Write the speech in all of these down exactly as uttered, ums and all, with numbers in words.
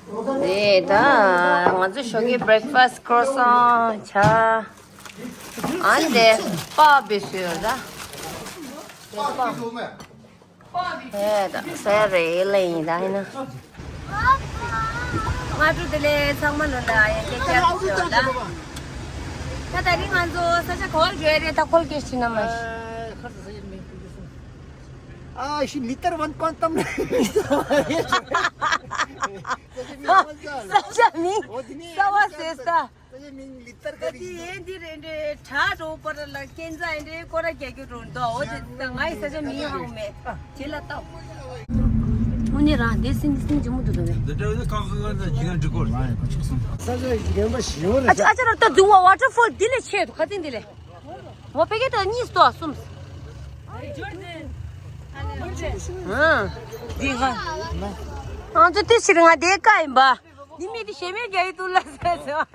རེད་ད། ང་ཚོ་ཞོགས་ཀའི་བྷི་རེག་ཕ་སི་ཊི་ཀོ་རོ་སོན་ཇ། ཨ་ནི་དེ་པགས་པའི་བཟོས་ཡོད་ད། ཨེ་ད་ཟས་རེད་ལེ་ཡིན་ད་ཡིན་ན། སྔ་དྲོ་བདེ་ལེགས་ཚང་མ་ལོ་ལ་ཡ་སྐད་རྒྱབ་ཤོག་ད། ད་ད་རིང་ང་ཚོ་ས་ཆ་ག་བར་འགྲོ་ཡ་རེད། ད་ཁོལ་སྐད་ཤི་ན་མ་ཤི། ཨ་ཤི་ལི་ཏར་ཝན་ཀོན་ཏམ་ནས། ས་ཆ་མིང་གསར་བ་ཟེར་ས། ས་ཆ་མིང་ལི་ཏར་ད་ཀ་རི། དེ་ཡན་འདི་རེད་འདྲེ་གྲགས་འགྲོ་པར་ལ་སྐྱེན་རྩ་ཡན་འདྲེ་སྐོར་ར་རྒྱག་རྒྱུ་འགྲོ་འདུག་འོ་དེ་ད་ང་ཡི་ས་ཆ་མིང་ཧ་གོ་མེད། ཇེ་ལ་ཏོ། དངོས་གནས་རང་དེ་སིང་སིང་ཇེ་མོ་འདུག་ད་བས། འདི་འདྲ་བས་ཁམས་སུ་ལ་ཇི་ལ་འགྲིག་གོ། ས་ཆ་ཡི་རན་པ་ཞེ་བོ་རེད། ཨ་ཅག་ཨ་ཅག་ར་ཏོ་འདུག་བ། ཝ་ཊར་ཕོལ་འདི་ལས་ཆེ་འདུག་ཁ་སྟེང་འདི་ལས། ངོ་ཕ་གི་ད་གཉིས་སྟོ་གསུམ། ཨ། འདི་ང་། ང་ཚོ་དེ་ཕྱིར་ང་དེ་ཀ་ཡིན་པ། འདི་མི་དེ་ཞེ་མེར་རྒྱག་ཡི་འདུག་ལ་ཟེར་སོང་།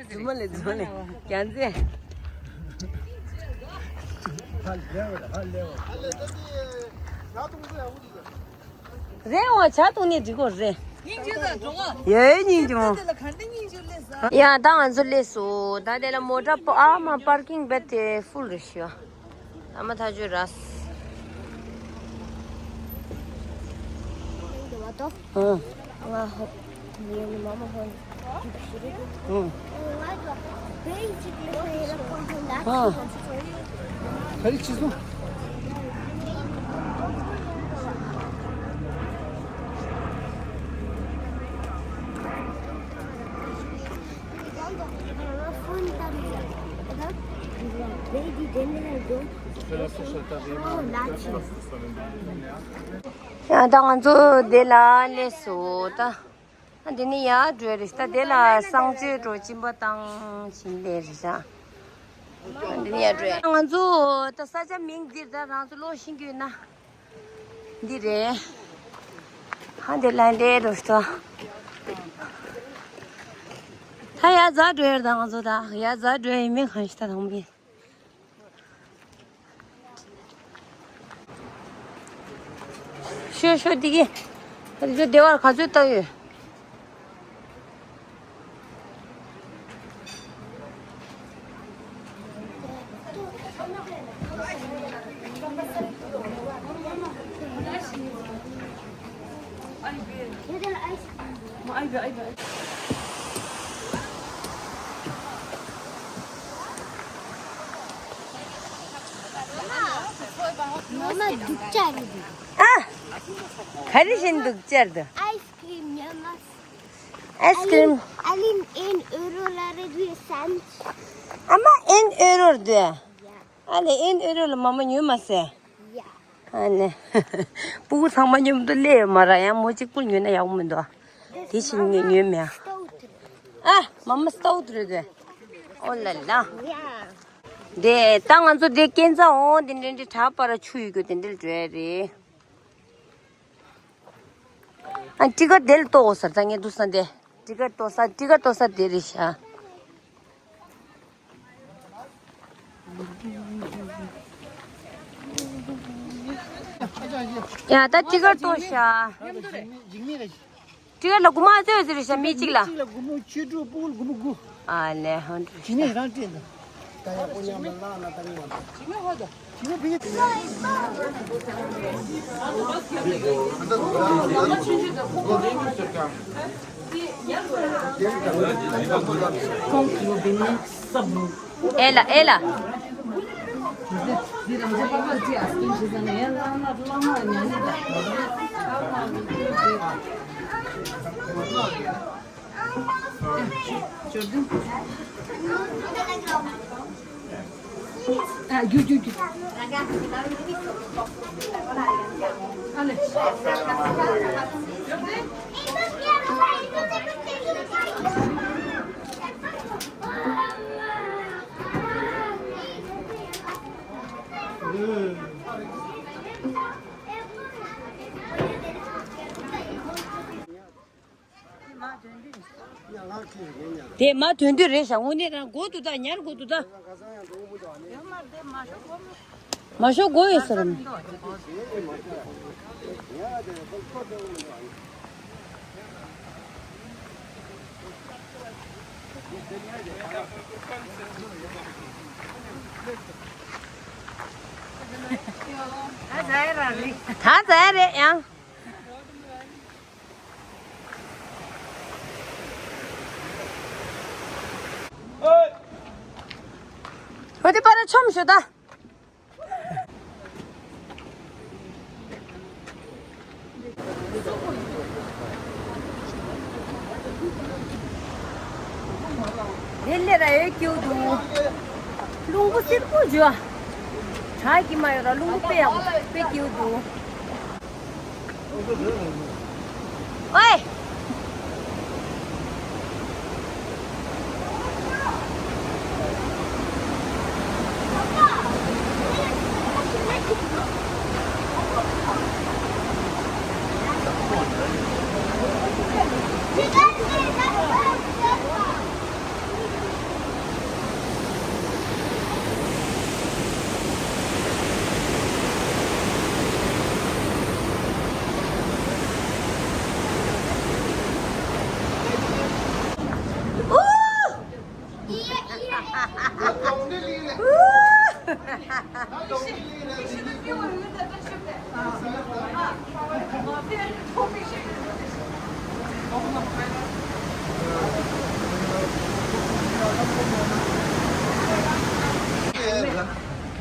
རྫུན་མ་ལས་རྫུན་མ་ལས་རྒྱ་མཚན། རེད་འོ་ཇ་བཏུང་ནས་འགྲིག་གོ་རེད། སྙིང་རྗེ་དང་འགྲོ་ག་ཡོད་སྙིང་རྗེ་མོ། དེ་ལ་ག་འདྲ་སྙིང་རྗེ་སླེབས་ས། ཡ་ད་ང་ཚོ་སླེབས་སོང་། ད་དེ་ལ་མོ་ཊ་པོ་ཨ་མ་པར་ཀིང་རྦད་དེ་ཧྥུལ་རེད་ཤག་ཨ་མ་ཐག་ཆོད་ར། ཨང་། ང་ཧོ། ངའི་མ་མ་ཧོ། ཨང་། ཨང་། ག་རེ་བྱེད་སོང་། ཡང་ད་ང་ཚོ་འདི་ལ་སླེབས་སོང་ད། ཨ་འདི་ནི་ཡར་འགྲོ་རེད་ད། དེ་ལ་གསང་སྤྱོད་འགྲོ་གཅིན་པ་བཏང་བྱིན་ལས་རེད་ཤག་ཨ་འདི་ནི་ཡར་འགྲོ་ཡ། ང་ཚོ་ད་ས་ཆ་མིང་འདིར་ད་རང་ཚོ་ཀློག་ཤེས་ཀྱི་ཡོད་ན། འདི་རེད། ཧ་འདི་ལན་འདྲེ་འགྲོ་ཤག་ད་ཡར་འཛེགས་འགྲོ་ཡ་རེད་ད། ང་ཚོ་ད་ཡར་འཛེགས་འགྲོ་ཡ་ཡིན་མིན་གང་ཤེས་ད་དང་པོ་ཡིན། ཤོད་ཤོད་འདི་གི། འདི་ཚོ་སྡེ་བར་ག་ཚོད་བཏགས་ཡོད། མ་མ་སྡུག་ཅག་རེད་འདུག་ཨ། ག་རེ་བཞིན་སྡུག་ཅག་འདུག་ཨའི་སི་ཀྲིམ་ཉོས་མ། ཨའི་སི་ཀྲིམ། ཨ་ལིན་ཨེན་ཨོ་རོ་ལ་རེད་བའི་སན། ཨ་མ་ཨེན་ཨོ་རོར་འདུག་ཨ་ལེ་ཨེན་ཨོ་རོ་ལ་མ་མ་ཉོས་མ་ཟེར། ཡ། ཨ་ནི། སྤུ་གུ་ཚང་མ་མཉམ་དུ་སླེབས་ཡོད་མ་ར། ཡང་མོ་གཅིག་པུ་ཉོས་ན་ཡག་པོ་མི་འདུག་དེ་བཞིན་ངས་ཉོས་མེད། ཨ། མ་མ་སྟོད་རེད་དེ། ཨོ་ལ་ལ། དེ་ད་ང་ཚོ་དེ་སྐས་འཛེག་འོང་དེ་འདྲ་འདྲ་བྲག་པར་ཆུ་ཡོད་རྒྱུ་དེ་འདྲ་འགྲོ་ཡ་རེད། ཨ་ཊི་ཀེ་ཊི་དེ་ལ་གཏོང་དགོས་ས། ད་ངས་འདུག་ས་དེ་ཊི་ཀེ་ཊི་གཏོང་ས། ཊི་ཀེ་ཊི་གཏོང་ས་དེ་རེད་ཤག་ཡ་ད་ཊི་ཀེ་ཊི་གཏོང་ཤག་ཊི་ཀེ་ཊི་ལ་སྒོར་མོ་ཚོད་ཟེར་ཤག་མི་གཅིག་ལ། གཅིག་ལ་སྒོར་མོ་བཅུ་དྲུག་སྤུ་གུ་ལ་སྒོར་མོ་དགུ། ཨ་ལེ་ཧོན་ཏུ། ཇི་ནས་རང་སྤྲད་འདུག་ཨེ་ལ་ཨེ་ལ། དེ་མ་དོན་དུས་རེད་ཤག་དངོས་གནས་རང་དགོས་འདུག་ད། ཉར་དགོས་འདུག་ད། མ་ཤོག་དགོས་ཡོད་ཟེར་མ། ད་ཟ་ཡ་རེད་ཡང་། འོ་དེ་པར་ཆོམ་ཞུ་ད། དེ་ལས་ར་ཡོད་སྐྱིད་འདུག་རླུང་བུ་སེར་པོ་འཇུ་བ། གྲགས་ཀྱི་མ་ཡོད་ར་རླུང་བུ་དཔེ་ཡག་པོ་དཔེ་སྐྱིད་འདུག་ཨོའི།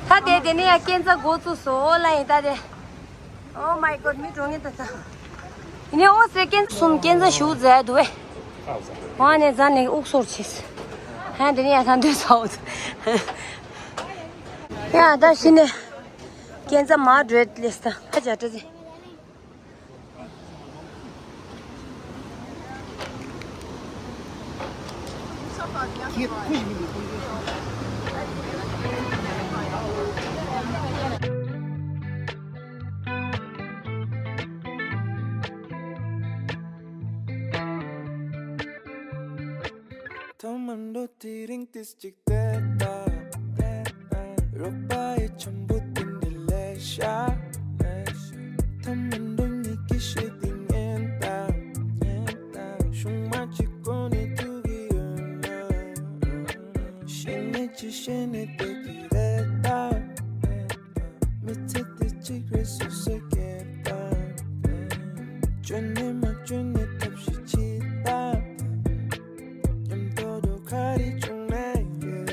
ད་དེ་དེ་ནས་ཡང་སྐས་འཛེག་འགོ་བཙུགས་སོང་། ཨོ་ལ་ཡིན་ད་དེ། Oh my god, མི་འགྲོ་ངེས་ད་ད། ཡིན་ནའི་ཨོ་ཟེར་སྐས་འཛེག་གསུམ་སྐས་འཛེག་ཞུ་མཛད་འདུག་བས། ཧོ་ནས་རྫ་ནས་དབུགས་སོར་ཆེས། ཧན་དེ་ནས་ཡང་ཐང་འདོད་ཚའོ། ཡ་ད་ཤི་ནས། སྐས་འཛེག་མ་འགྲོ་ལེས་ད་ཧ་ཅང་བཀྲ་ཟེ། ཐོག་མར་འགྲོ་དེ་རིང་ཏིས་གཅིག་བལྟས་ད། རོགས་པ་ཡི་འཆམ་པོ་དེ་འདྲ་ལས་ཤ། ཐ་མ་འགྲོ་ཉིད་ཀྱི་ཤེས་དེ་ཉན་དང་། ཉན་དང་། ཤུང་མ་གཅིག་གོ་ནས་ཐུག་གི་ཡོད་ན། ཤེས་ནས་ཅི་ཤེས་ནས་བསྡད་ཀྱི་རེད་ད། མི་ཚེ་དེ་གཅིག་རེད་སོ་སོ་སྐྱེལ་དང་། བཅོས་ནས་མ་བཅོས་ནས་ཐབས་ཤེས་བྱེད་དང་། མཉམ་དུ་འགྲོ་ག་རེ་བྱུང་ན་ཡོད།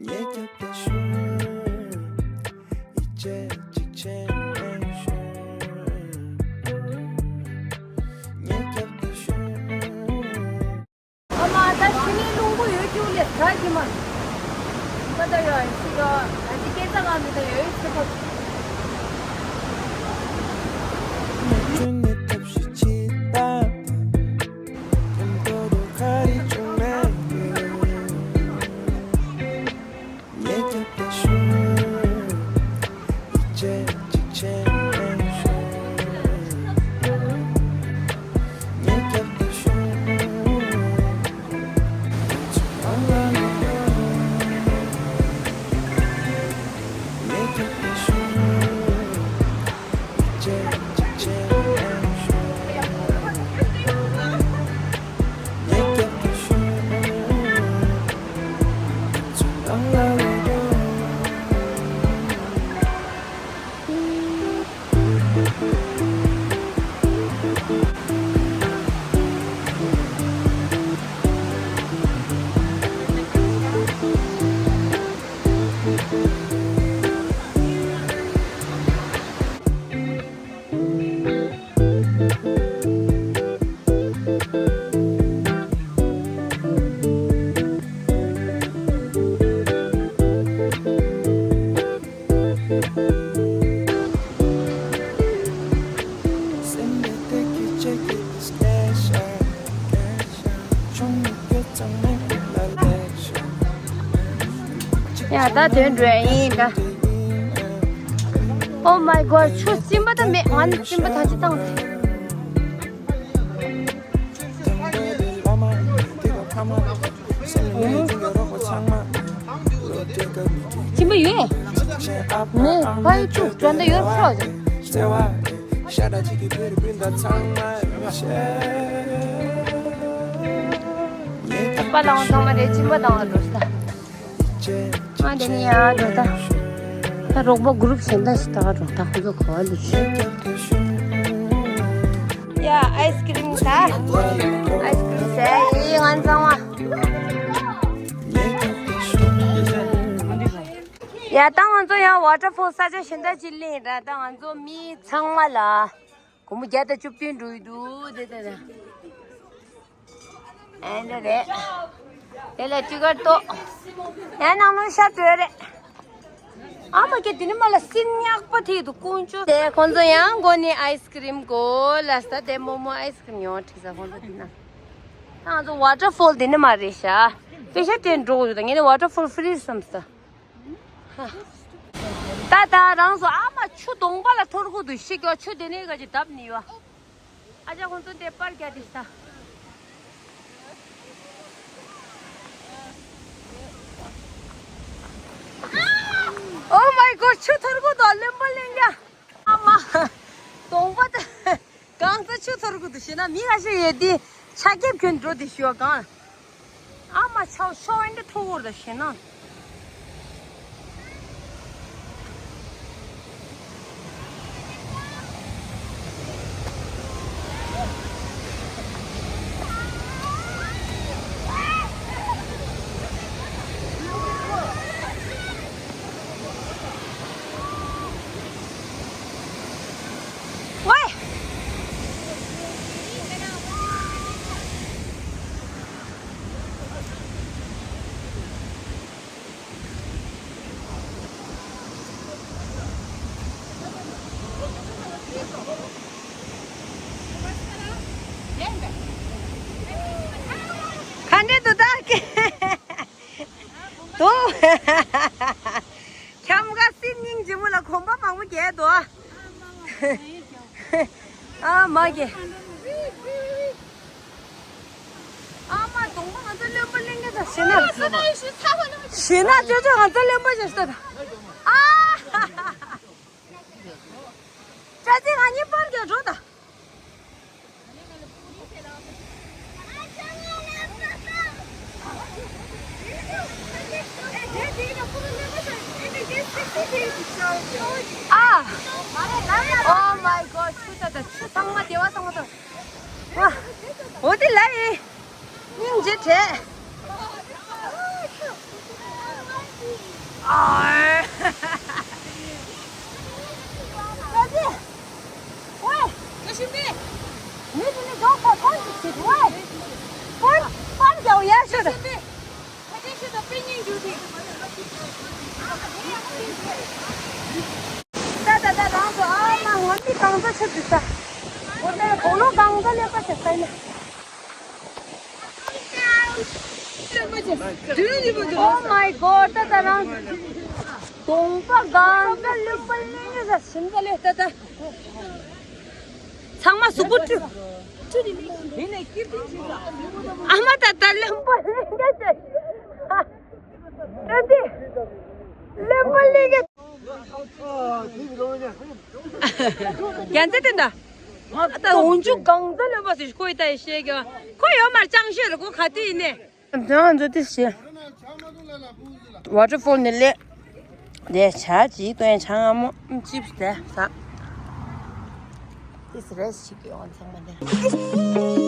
ཉེ་རྒྱབ་ཏུ་ཤོག་ཡིད་ཆེས་གཅིག་བྱས་ནས་ཤོག་ཉེ་རྒྱབ་ཏུ་ཤོག་ཨ་མ་ད་ཕྱི་ནས་རླུང་བུ་ཡོད་རྒྱུ་ལས་ག་གི་མ། ཁ་ད་ཡོད་ཨ་ཤི་ཡོད་ཨ་ཅི་སྐད་ཆ་ང་མི་ད་ཡོད་ཚེ་ཁོ། ཡ་ད་དོན་འགྲོ་ཡ་ཡིན་ད། Oh my god, ཆུ་སིམ་པ་ད་མེད། ང་ནི་སིམ་པ་ད་ཅི་བཏང་། སིམ་པ་ཡོད། མེད། ཕ་ཡུལ་ཆུ་འགྲོ་འདི་ཡོད་ཤོག་ཅིག་ཤ་ད་ཅིག་གི་བེ་རི་བིན་ད་ཚང་མ་ཤ། པ་ལའང་ཚང་མ་དེ་སྦྱིན་པ་བཏང་བ་འགྲོ་ས། ང་དེ་ནས་ཡར་འགྲོ་ད། ད་རོགས་པ་གུ་རུབ་གཞན་དག་ཞིག་ད་ག་འགྲོ་ད་ཁོ་ཚོ་ག་བ་ལ་ཞུ། ཡ་ཨའི་སི་ཀི་རིམ་ཟ། ཨའི་སི་ཀི་རིམ་ཟ་ཡི་ང་ཚང་མ། ཡ་ད་ང་ཚོ་ཡང་ཝ་ཊར་ཕོལ་ས་ཆ་གཞན་དག་ཅིག་སླེབས་ར། ད་ང་ཚོ་མི་ཚང་མ་ལ། སྒོར་མོ་བརྒྱ་དང་བཅུ་བདུན་འགྲོ་ཡི་འདུག་དེ་དེ་དེ། ཨེ་འདྲ་རེད། དེ་ལ་ཊི་ཀེ་ཊི་ཏོ། ཡང་ནང་ལོགས་ཤར་འགྲོ་ཡ་རེད། ཨ་མ་ཀྱེ་དེ་ནི་མ་ལ་སིན་ཉག་པ་ཐིག་འདུག་ཀུན་ཅོ། དེ་ཁོང་ཚོ་ཡང་མགོ་ནས་ཨའི་སི་ཀི་རིམ་གོ་ལ་ས་དེ་མོག་མོག་ཨའི་སི་ཀི་རིམ་ཡོང་ཁྲིད་ས་ཁོང་ཚོ་དེ་ན། ད་ང་ཚོ་ཝ་ཊར་ཕོལ་དེ་ནི་མ་རེད་ཤག་པེ་ཤ་དེ་འགྲོ་གི་འདུག་ད་ངས་ནི་ཝ་ཊར་ཕོལ་ཧྥི་རི་བསམ་ས། ད་ད་རང་ཚོ་ཨ་མ་ཆུ་གདོང་པ་ལ་འཐོར་གི་འདུག་ཤི་ཀྱོ་ཆུ་དེ་ནས་ག་ཅི་བརྡབ་ནི་ཡོད། ཨ་ཅག་ཁོང་ཚོ་དེ་པར་རྒྱག་དེ་ས། Oh my god ཆུ་འཐོར་གི་འདུག་བློན་པོ་གླིང་ག་ཨ་མ། གདོང་པ་དེ། གང་ས་ཆུ་འཐོར་གི་འདུག་ཤེ་ན་མི་ཁ་ཤས་ཡོད་དེ་ཆ་རྒྱབ་གྱོན་འགྲོ་དེ་ཤི་བ་གང་། ཨ་མ་ཆའོ་ཤོ་ཨེ་འདྲ་ཐུག་འོར་ད་ཤེ་ན། ཝེ། ག་འདྲས་འདུག་ད་ཀེ། འདུག་ཁྱམས་ཁ་སིན་སྙིང་རྗེ་མོ་ལ་གོམ་པ་མང་པོ་རྒྱག་འདུག་ཨ་མ་གེ། ཨ་མ་གདོང་པ་ང་ཚོ་བློན་པོ་གླིང་ག་ད་ཞེ་ན། ཞེ་ན་ཅོ་ཅོ་ང་ཚོ་བློན་པོ་ཞེ་ས་ད། ཨ། ཅ་ཅི་ང་གཉིས་པར་རྒྱག་འགྲོ་ད། ཨ། Oh my god ཆུ་ད་ད་ཆུ་ཚང་མ་སྡེ་བ་ཚང་མ་ད། ཨ། འོ་དེ་ལ་ཡིན། སྙིང་རྗེ་བྲལ། ཨ། ཨོའེ། ཨོའེ། ཀ་ཤི་པེ། མི་དེ་ནི་ལྗོངས་ཁ་ཁོང་གི་ཁྱེད་ཨོའེ། ཧོན། ཧོན་རྒྱག་ཡ་ཤོད། ཀ་ཤི་པེ། ད་ད་ད་རང་ཚོ་ཨ་མ་ཧོན་དེ་གང་ཚ་ཆུ་འདི་ས། འོ་ད་གོ་ལོ་གང་ཚ་ལེ་པ་ཆ་ས་ན། Oh my god ད་ད་རང་གདོང་པ་གང་ག་ལུས་པ་ལེན་ས་ཤིན་ད་ལེ་ད་ད། ཚང་མ་གཟུགས་པོ་བཀྲུ། ཨ་མ་ད་ད་ལུས་པ་ལེན་ག་ད། ད་དེ་ལུས་པ་ལེན་ག་རྒྱན་ཚད་དེ་འདྲ། ཨ་ད་འོན་ཆུ་གང་ཚ་ལོན་པ་ཟེར་ཁོ་ཡི་ད་ཡི་ཤེས་ཀྱི་ཁོ་ཡོད་མར་ཅང་ཤེས་རེད་ཁོ་ག་དུས་ཡིན་ནས། ང་ཚོ་དེ་ཤེས། ཝ་ཊར་ཕོལ་ནས་སླེབས། དེ་བྱ་ཅིག་སྟོན་ཆང་ཨ་མོ་ཅིབ་སི་དེ་ཟ། དེ་སི་རེས་ཞིག་ཡོང་ཚང་མ་དེ།